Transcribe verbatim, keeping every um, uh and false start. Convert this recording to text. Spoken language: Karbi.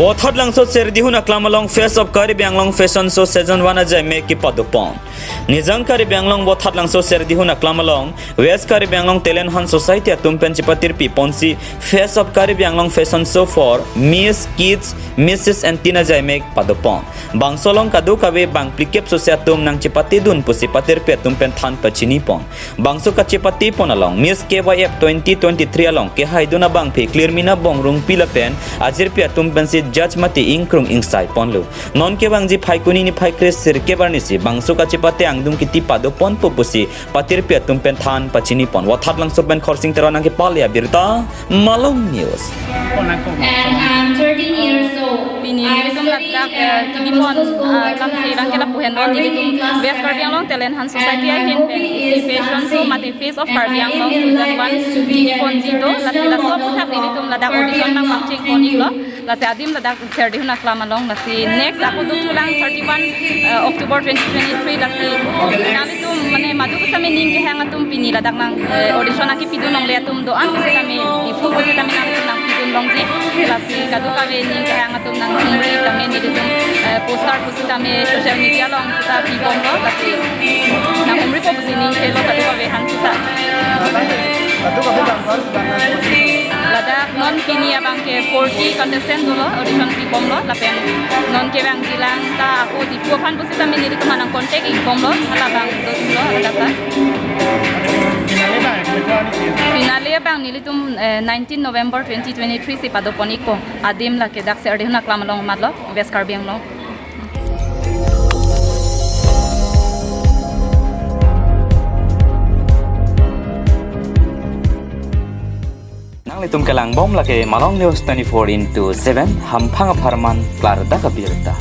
Vothatlangso Serdihun Aklam along Face of Karbi Anglong Fashion Show Season one ajai me kepadopon. Nijang Karbi Anglong Vothatlangso Serdihun Aklam along West Karbi Anglong Talent Hunt Society atum pen chepatirpi ponsi Face of Karbi Anglong Fashion Show for Miss Kids, Missus and Teen ajai me padopon. Bangso along kadokave bang phlikep sose atum nangchepatedun pusi patirpi atum pen than pachinipon. Bangso kachepatepon along Miss K Y F twenty twenty-three along kehaidun abangphi Klirmina Bongrungpi lapen ajirpi atum pensi judge mate ingkrung ingsai ponlo. Non kevangji Phaikuni niphai kre sirkep arnisi bangso kachepate angdung kiti padoponpo pusi patirpi atum pen than pachinipon. Vothatlangso pen Khorsing Teron nangkepale abirta, Malong News. And I'm thirteen years old. Pini nelitum ladak, eh, kibipon, ah, lamthe abangke lapu henlo, nelitum West Karbi Anglong Talent Hunt Society ahin pen isi fashion show mate Face of Karbi Anglong Season one kibiponji do, lasi laso aphuthak nelitum ladak audition nangpangchengpon iklo, lasi adim ladak Serdihun Aklam along, lasi next ako dothulang thirty-one, eh, October twenty twenty-three, lasi nelitum mane madu pusitame ning kehang atum pini ladak nang, eh, audition akepidun longle atum do-an pusitame, Diphu pusitame nangtum nangpidun longji. Lasi kadokave ning kehang atum nanghumri tame nelitum, eh, poster pusitame social media along seta pibomlo, lasi nanghumripo pusi ning kehelo kadokave aphan seta. Ladak non pini abangke forty contestant dolo audition pibomlo, lapen non kevangjilang ta ako Diphu aphan pusitame nelitum aphan nang contact ikbomlo, halabang dothulo ladak ta. Finale abang nelitum, eh, nineteen November twenty twenty-three si padopon ikpo. Adim lake dak Serdihun Aklam along amatlo, West Karbi Anglong. Nanglitum kelangbom lake Malong News twenty-four into seven, hamphang apharman klardak abirta.